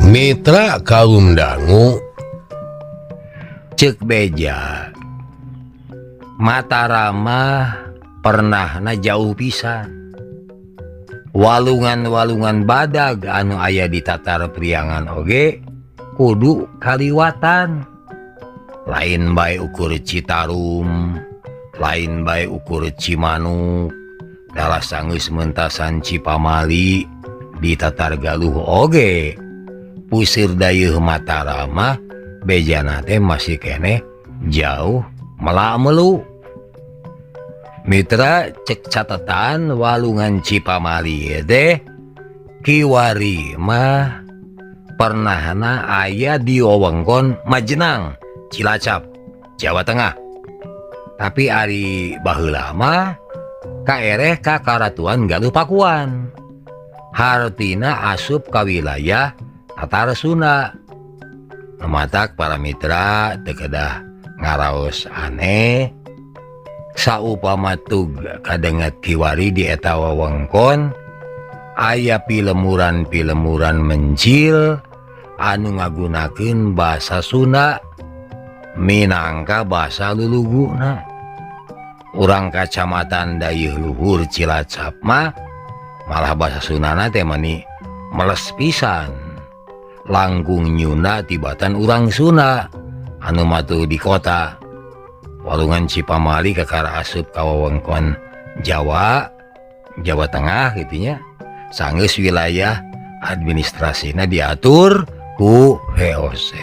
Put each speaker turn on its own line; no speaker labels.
Mitra kaum dangu,
cek beja Mataram mah pernah na jauh pisan. Walungan-walungan badag anu aya di Tatar Priangan oge kudu kaliwatan, lain bae ukur Citarum, lain bae ukur Cimanuk, dalah sanggeus mentasan Cipamali di Tatar Galuh oge pusir dayeuh Mataram mah bejana teh masih keneh jauh melak melu. Mitra, cek catatan Walungan Cipamali teh kiwari mah pernahna aya di wewengkon Majenang, Cilacap, Jawa Tengah, tapi ari baheula mah kaereh ka Karatuan Galuh Pakuan, hartina asup ka wilayah Tatar Sunda. Matak para mitra teu kedah ngaraos aneh saupama tug kadenget kiwari di eta wewengkon aya pilemuran-pilemuran mencil anu ngagunakeun basa Sunda minangka basa luluguna. Urang Kacamatan Dayeuh Luhur Cilacap mah malah bahasa Sundana teh mani meles pisan, langkung Nyunda tibatan urang Sunda anu matu di kota. Walungan Cipamali kakara asup ka wewengkon Jawa, Jawa Tengah gitu nya, sanggeus wilayah administrasina diatur ku VOC.